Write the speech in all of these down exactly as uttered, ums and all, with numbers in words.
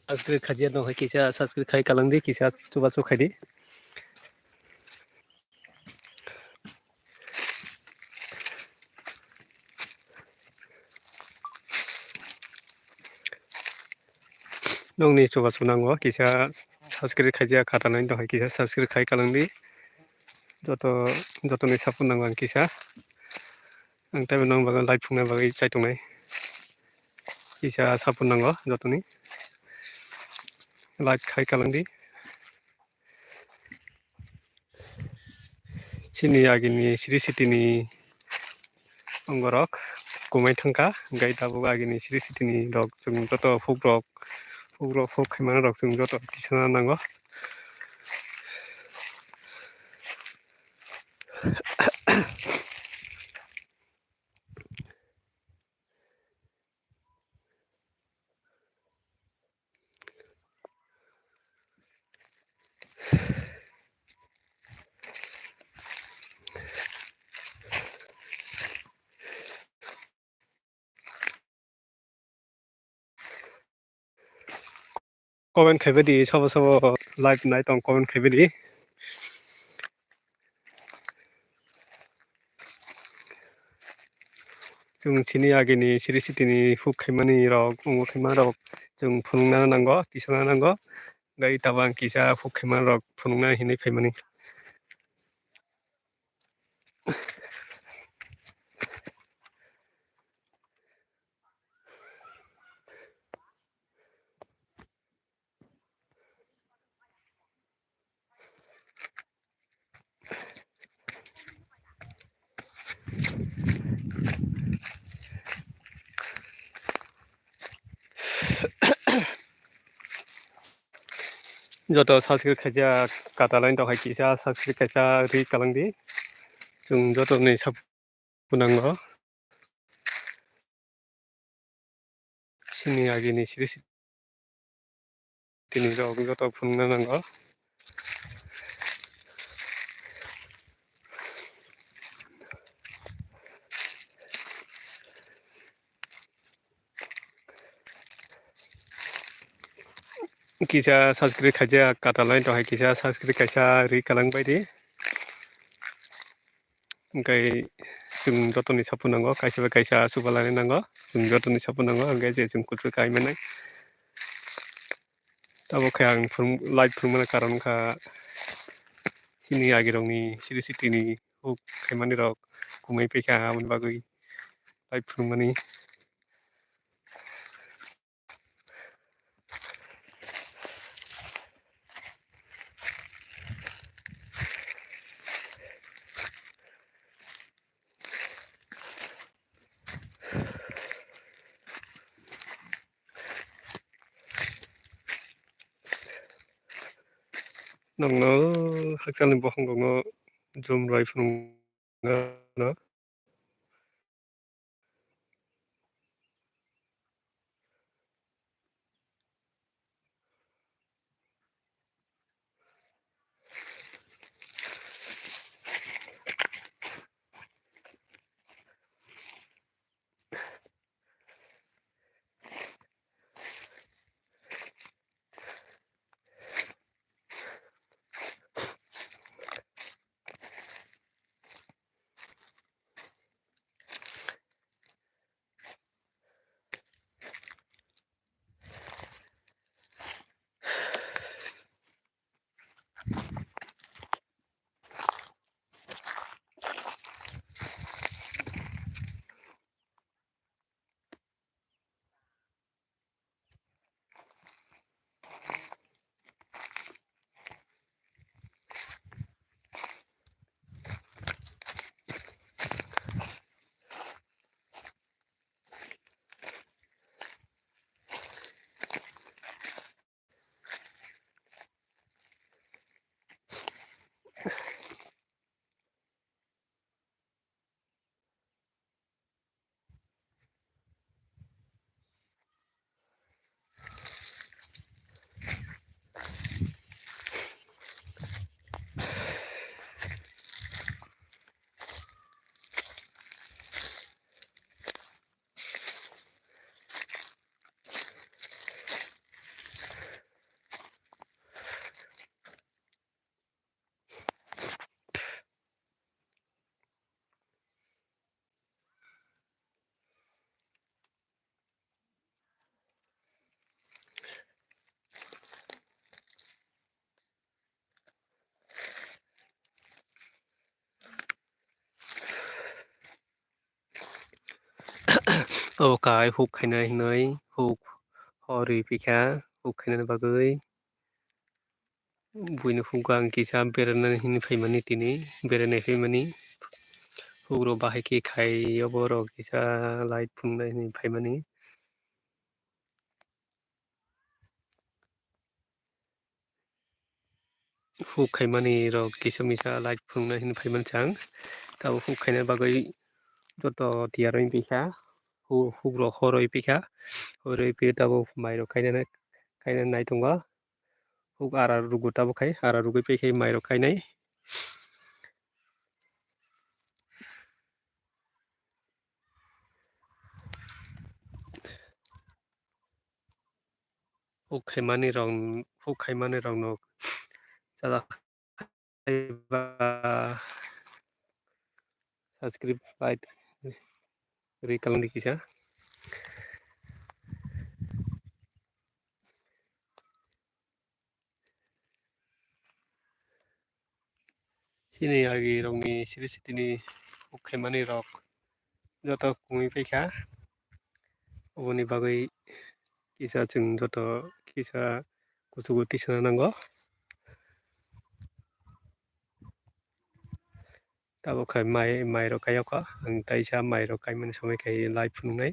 Subscribe khaijak no hai kisa subscribe khai kalang di, kisa chubachu khai di. Nokni chubachu nango kisa subscribe khaijak katanai no hai kisa subscribe khai kalang di. Joto, jotoni support nango ang kisa. Ang tei nang bagwi live phungnai bagwi chai tongnai. Kisa support nango jotoni. Like khai kalang di. Chini agini Sri City ni ongorok kumai thangkha, hwnkhe tabuk agini Sri City ni rok chwng joto phuk rok, phuk rok phuk khaimani rok chwng joto tisana nango. Comment khaibai di, sabo sabo live nai tong comment khaibai di. Chwng chini agini Sri City ni phuk khaimani rok, omo khaima rok chwng phunukna nango, tisana nango. Gai tabang kisa phuk khaima rok phunukna hinwi phaimani. Joto subscribe khaijak katalai tongkha kisa subscribe kaisa ri kalang di. Chwng joto ni sap kunango. Sini agini siri si-, tini rok joto phunukna nango. Kisa subscribe khaijak katalai tongkha kisa subscribe kaisa ri kalang bai di. Hwnkhe chwng jotoni support nango, kaisa bai kaisa chubalani nango, chwng jotoni support nango, hwnkhe je chwng kuchuk kai mannai. Tabuk khe ang phwrwng-, live phwrwngmani karon wngkha chini agirokni siri sitini huk khaimani rok kumui paikha, aboni bagwi live phwrwngmani. Nokno hakchalni bokhongrokno jumrai phunukna. Okai huk khainai hinwi huk horwi pikha, huk khainani bagwi buino huk ang kisa berana hinwi phaimani tini, beranai phaimani. Hukrok bahai khe khai obo rok kisa light phunuknai hinwi phaimani. Huk khaimani rok kisa misa light phunuknai hinwi phaimani chang. Tabuk huk khaina bagwi joto tiyar wngwi pikha. Hu-, hukrok horwi pikha. Horwi pikhe tabuk mairok kainani, kainani nai tongo. Huk ara rwgo tabuk khai, ara rwgwi pikhe mairok kainai. Huk khaimani rok, huk khaimani rokno chajak kaiba subscribe, like ri kalangdi kisa. Chini agi rokni siri sitini huk khaimani rok joto kungwi paikha. Oboni bagwi kisa chwng joto kisa kuchugo tisana nango. Tabuk khai mai, mairok kaiyokha, ang taisa mairok kaimani somoi khai live phunuknai.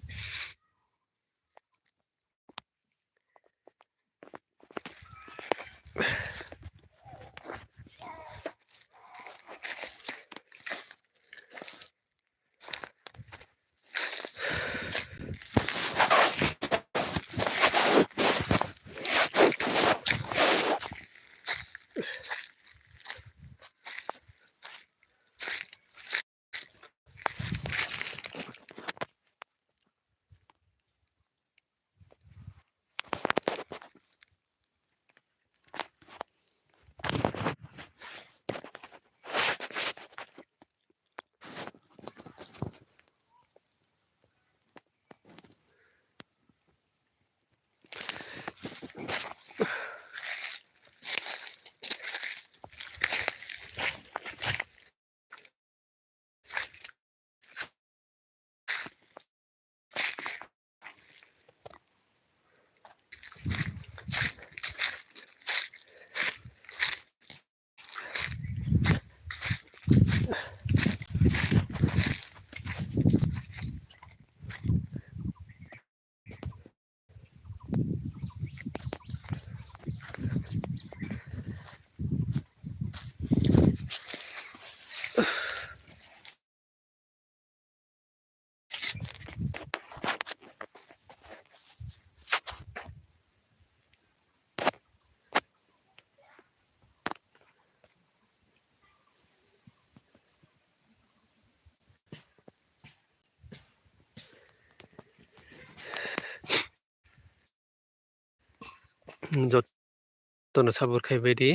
Jotono support khai bai di,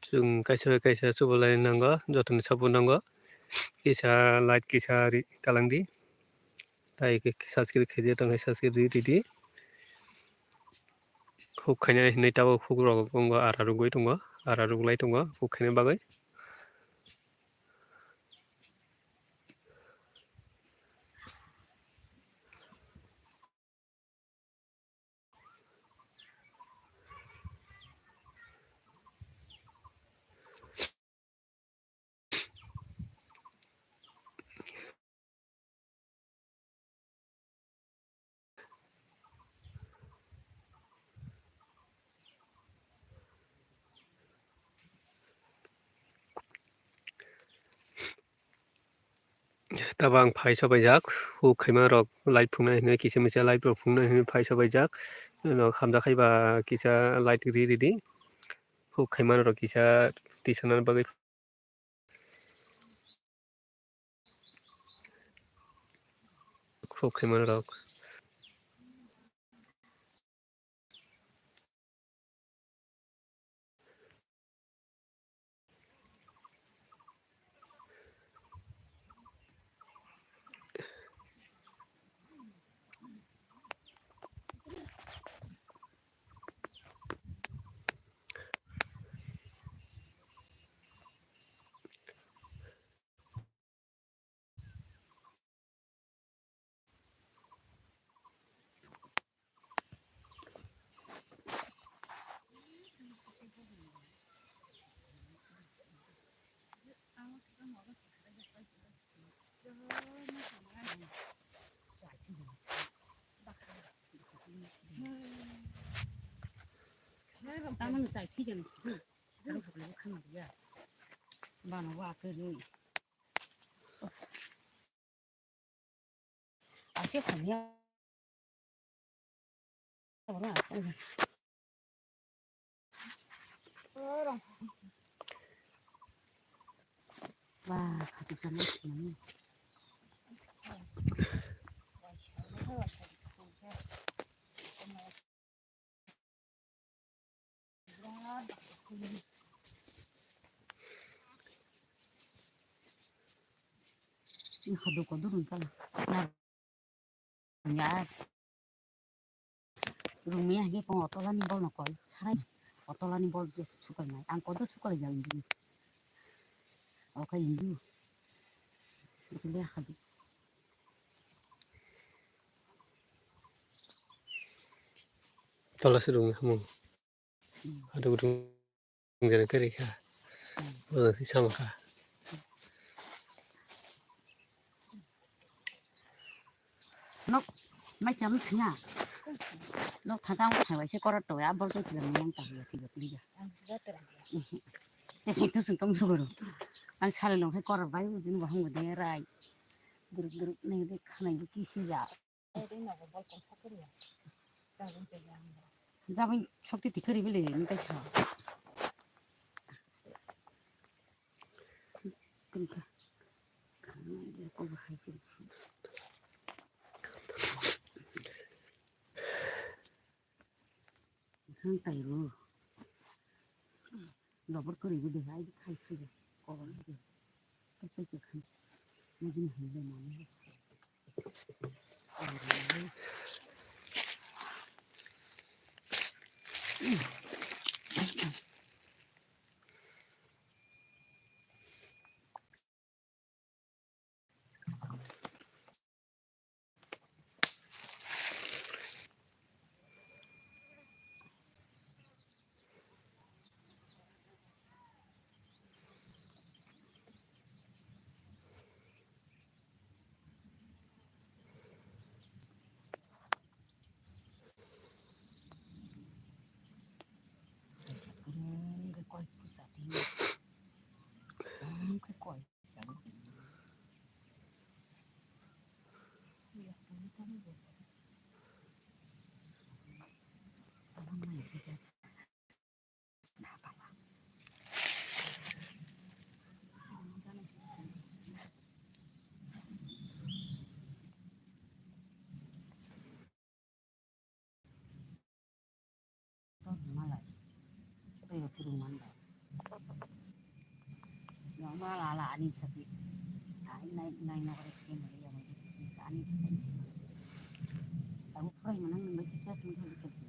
chwng kaisa bai kaisa chubalai nango, jotono support nango, kisa like kisa ri-, kalang di, tai khe subscribe khaijak tong khe subscribe ri ridi. Huk khaina hinwi tabuk hukrok wngwi ara rwgwi tongo, ara rwglai tongo huk khaina bagwi. Tabuk ang phai sobaijak, huk khaima rok live phunuknai hinwi kisa misa live rok phunuknai hinwi phai sobaijak. Hamjak khai ba kisa like ri ridi. Huk khaima rok kisa tisanani bagwi. Huk khaima rok. Tamani chai thijani sidu. Ang thokle bo khama dia. Bana wa ke ni. Ase khamya. Wah, khati kami sini. Ini khadu kodu rung kala. Nah, ya. Rung ya, ini pung otola ni bol no koi. Sarai otola ni bol dia sukai nai. Ang kodu sukai ya ini. Oke ini. Itu dia khadu. Tola sirung ya, mung. Aduk dung jani kari kha. Bodo si sama kha. Nok mai cham thina. Nok thata ang thai waise korot to ya bol to thila miyang ta ya thila thila. Te sing tu sung tong sugoro. Ang sale long hai korot bai din bahang de rai. Guruk guruk ne de khanai bu kisi ja. Jabin shokti tikari bile ni kaisa. Kunka. Hang tai ro. Lobor kwrwi bo de hai khai khai de. Kobor de. Kaisa kaisa khai. Nagin hai de mani. Malai. Tei rw phuru man bai. Yang malala ani sati. Ai nai nai nokre khe nai yang ani sati. Abo phurai manang nang bai sita sung thang thang.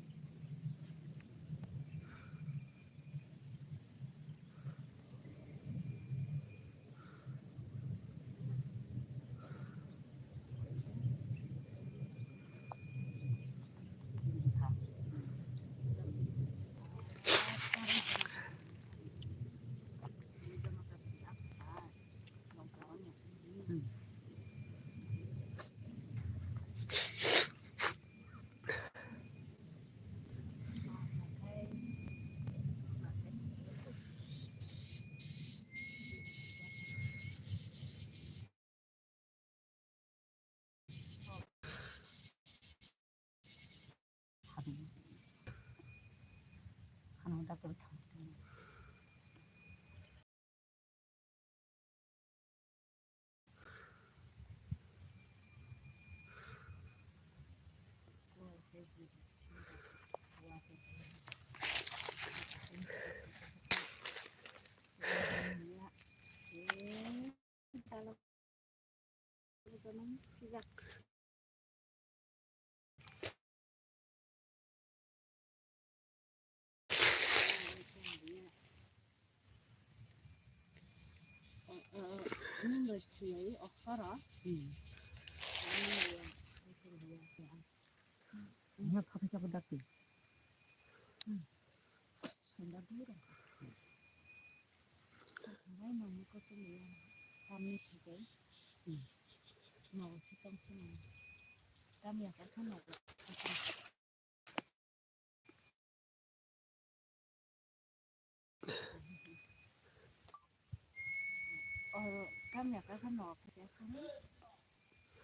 Kamya ka kha no kha kha.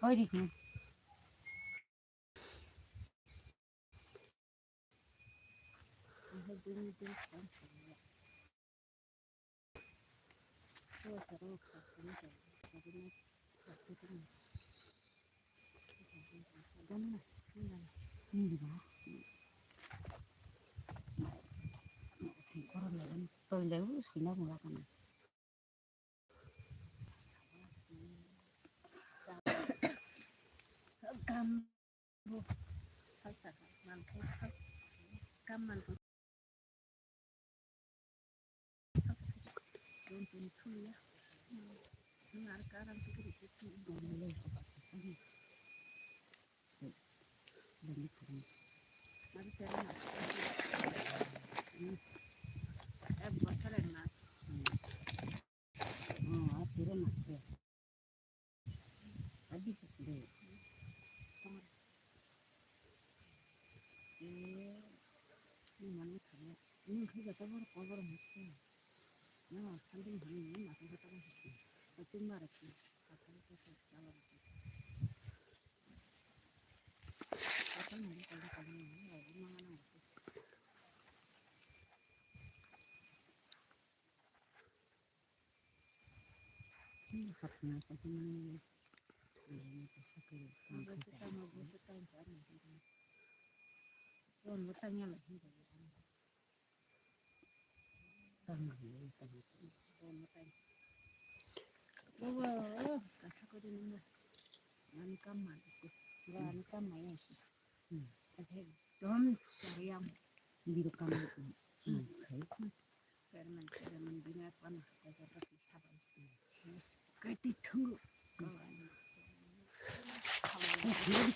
Hoi ri kha. Ang hai bini bini kha. Kam bo salsa mankhai kam mankhai. Oh, aphuru mase. Adi sikde. Eh, ini mana kaya? Ini kaya kata baru cover mase. Nah, something ini ini masa kata baru. Kacung baru sih. Kata itu sih kalau itu. Kata mana kalau kalau ini mau mana mana. Ekdom chayang. Bini kamu. Chairman, chairman, bini apa nak? Kati thungu.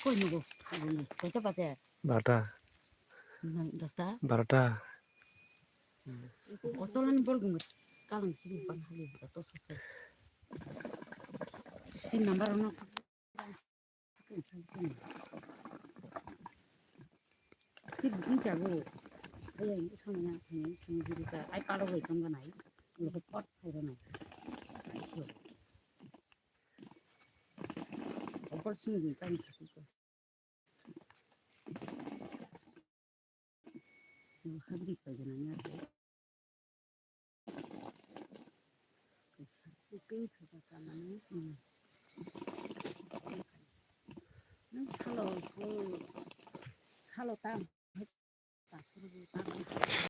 Koi nugo. Koi ta baje? Barota. Nai, dosta? Barota. Otolan bol gungo. Kalang sini pan hali, to so so. Tin number no. Tik bini jago. Ai, ai, songya, songya, songya, jiri ka. Ai, palo bai tong ganai. Lo pot hai ganai. Opor sini bai tong. Habri paigana ni ase. Pink khacha chamani. Hmm. Nang salo, salo tam.